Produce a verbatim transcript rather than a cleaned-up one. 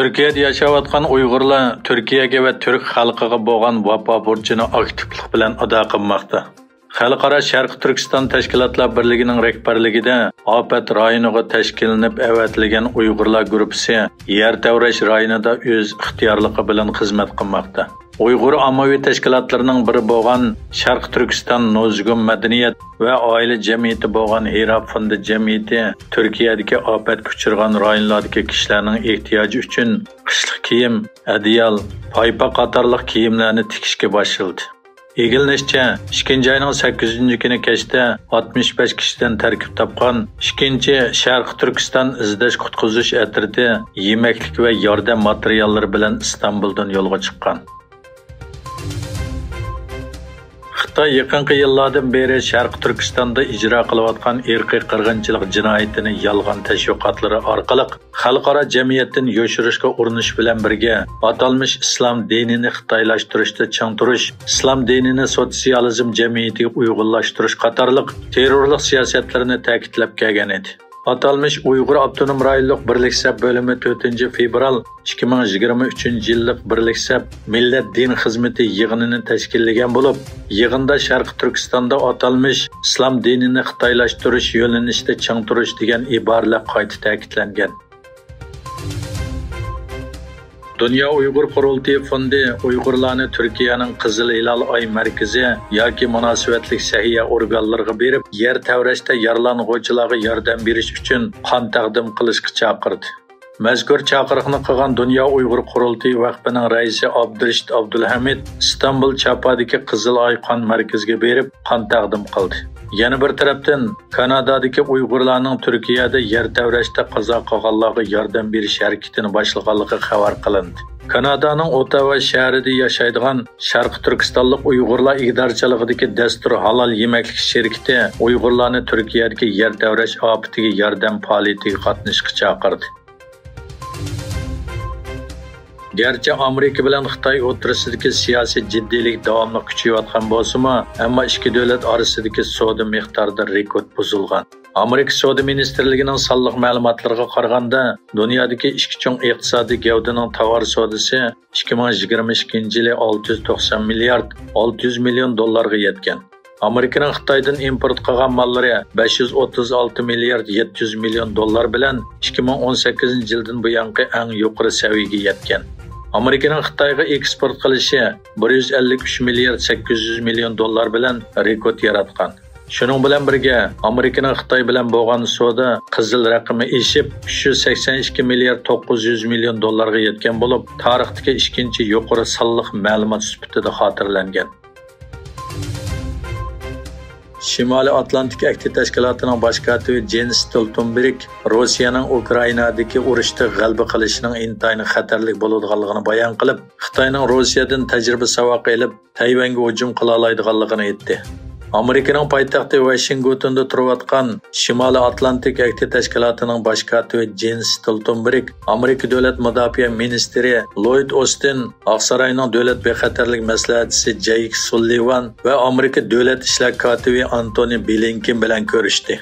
تۈركىيەدە ياشاۋاتقان ئۇيغۇرلار تۈركىيەگە ۋە تۈرك خەلقىگە بولغان ۋاپا بۇرچىنى ئاكتىپلىق بىلەن ئادا قىلماقتا. خەلقئارا شەرقىي تۈركىستان تەشكىلاتلار بىرلىكىنىڭ رەھبەرلىكىدە ئاپەت رايونىغا تەشكىللىنىپ ئەۋەتىلگەن ئۇيغۇرلار گۇرۇپپىسى يەر تەۋرەش رايونىدا ئۆز ئىختىيارلىقى بىلەن خىزمەت قىلماقتا. ئۇيغۇر ئاممىۋى تەشكىلاتلىرىنىڭ بىرى بولغان شەرقىي تۈركىستان نوزۇگۇم مەدەنىيەت ۋە ئائىلە جەمئىيىتى بولغان ھىرا فوندى جەمئىيىتى تۈركىيەدىكى ئاپەتكە ئۇچرىغان رايونلاردىكى كىشىلەرنىڭ ئېھتىياجى ئۈچۈن قىشلىق كىيىم، ئەدىيال، پايپاق قاتارلىق كىيىملەرنى تىكىشكە باشلىدى. ئىگىلىنىشىچە، ئىككىنچى ئاينىڭ سەككىزىنچى كۈنى كەچتە ئاتمىش بەش كىشىدىن تەركىب تاپقان ئىككىنچى شەرقىي تۈركىستان ئىزدەش قۇتقۇزۇش ئەترىتى يېمەكلىك ۋە ياردەم ماتېرىياللىرى بىلەن ئىستانبۇلدىن يولغا چىققان. خىتاي يېقىنقى يىللاردىن بېرى شەرقىي تۈركىستاندا ئىجرا قىلىۋاتقان ئىرقىي قىرغىنچىلىق جىنايىتىنى يالغان تەشۋىقاتلىرى ئارقىلىق خەلقئارا جەمئىيەتتىن يوشۇرۇشقا ئۇرۇنۇش بىلەن بىرگە، ئاتالمىش ئىسلام دىنىنى خىتايلاشتۇرۇشتا چىڭ تۇرۇش، ئىسلام دىنىنى سوتسىيالىزم جەمئىيىتىگە ئۇيغۇنلاشتۇرۇش قاتارلىق تېررورلۇق سىياسەتلىرىنى تەكىتلەپ كەلگەن ئىدى. ئاتالمىش ئۇيغۇر ئاپتونوم رايونلۇق بىرلىك سەپ بۆلۈمى تۆتىنچى فېۋرال ئىككى مىڭ يىگىرمە ئۈچىنچى يىللىق بىرلىك سەپ مىللەت دىن خىزمىتى يىغىنىنى تەشكىللىگەن بولۇپ، يىغىندا شەرقىي تۈركىستاندا ئاتالمىش ئىسلام دىنىنى خىتايلاشتۇرۇش يۆنىلىشىدە چىڭ تۇرۇش دېگەن ئىبارىلەر قايتا تەكىتلەنگەن. دۇنيا ئۇيغۇر قۇرۇلتىيى فوندى ئۇيغۇرلارنى تۈركىيەنىڭ قىزىل ھىلال ئاي مەركىزى ياكى مۇناسىۋەتلىك سەھىيە ئورگانلىرىغا بېرىپ، يەر تەۋرەشتە يارىلانغۇچىلارغا ياردەم بېرىش ئۈچۈن قان تەقدىم قىلىشقا چاقىردى. مەزكۇر چاقىرىقنى قىلغان دۇنيا ئۇيغۇر قۇرۇلتىيى ۋەقپىنىڭ رەئىسى ئابدۇرېشىت ئابدۇلھەمىد ئىستانبۇل چاپادىكى قىزىل ئاي قان مەركىزىگە بېرىپ، قان تەقدىم قىلدى. يەنە بىر تەرەپتىن، كانادادىكى ئۇيغۇرلارنىڭ تۈركىيەدە يەر تەۋرەشتە قازا قىلغانلارغا ياردەم بېرىش ھەرىكىتىنى باشلىغانلىقى خەۋەر قىلىندى. كانادانىڭ ئوتاۋا شەھىرىدە ياشايدىغان شەرقىي تۈركىستانلىق ئۇيغۇرلار ئىگىدارچىلىقىدىكى دەستۇر ھالال يېمەكلىك شىركىتى ئۇيغۇرلارنى تۈركىيەدىكى يەر تەۋرەش ئاپىتىگە ياردەم پائالىيىتىگە قاتنىشىشقا چاقىردى. گەرچە ئامېرىكا بىلەن خىتاي ئوتتۇرىسىدىكى سىياسىي جىددىيلىك داۋاملىق كۈچىيىۋاتقان بولسىمۇ، ئەمما ئىككى دۆلەت ئارىسىدىكى سودا مىقدارىدا رېكورت بۇزۇلغان. ئامېرىكا سودا مىنىستىرلىكىنىڭ سانلىق مەلۇماتلىرىغا قارىغاندا، دۇنيادىكى ئىككى چوڭ ئىقتىسادىي گەۋدىنىڭ تاۋار سودىسى ئىككى مىڭ يىگىرمە ئىككىنچى يىلى ئالتە يۈز توقسان مىليارد ئالتە يۈز مىليون دوللارغا يەتكەن. ئامېرىكىنىڭ خىتايدىن ئىمپورت قىلغان ماللىرى بەش يۈز ئوتتۇز ئالتە مىليارد يەتتە يۈز مىليون دوللار بىلەن ئىككى مىڭ ئون سەككىزىنچى يىلدىن بۇيانقى ئەڭ يۇقىرى سەۋىيەگە يەتكەن. ئامېرىكىنىڭ خىتايغا ئېكسپورت قىلىشى بىر يۈز ئەللىك ئۈچ مىليارد سەككىز يۈز مىليون دوللار بىلەن رېكورت ياراتقان. شۇنىڭ بىلەن بىرگە، ئامېرىكىنىڭ خىتاي بىلەن بولغان سودا قىزىل رەقىمى ئېشىپ، ئۈچ يۈز سەكسەن ئىككى مىليارد توققۇز يۈز مىليون دوللارغا يەتكەن بولۇپ، تارىختىكى ئىككىنچى يۇقىرى سانلىق مەلۇمات سۈپىتىدە خاتىرىلەنگەن. شىمالىي ئاتلانتىك ئەھدى تەشكىلاتىنىڭ باش كاتىپى جېنس ستولتېنبېرگ روسىيەنىڭ ئۇكرائىنادىكى ئۇرۇشتا غەلىبە قىلىشىنىڭ ئىنتايىن خەتەرلىك بولىدىغانلىقىنى بايان قىلىپ، خىتاينىڭ روسىيەدىن تەجرىبە ساۋاق ئېلىپ، تەيۋەنگە ھۇجۇم قىلالايدىغانلىقىنى ئېيتتى. ئامېرىكىنىڭ پايتەختى ۋاشىنگتوندا تۇرۇۋاتقان شىمالىي ئاتلانتىك ئەھدى تەشكىلاتىنىڭ باش كاتىپى جېنس ستولتېنبېرگ ئامېرىكا دۆلەت مۇداپىئە مىنىستىرى لويد ئوستىن، ئاقساراينىڭ دۆلەت بىخەتەرلىك مەسلىھەتچىسى جەيك سۇللىۋان ۋە ئامېرىكا دۆلەت ئىشلار كاتىپى ئانتونى بلىنكېن بىلەن كۆرۈشتى.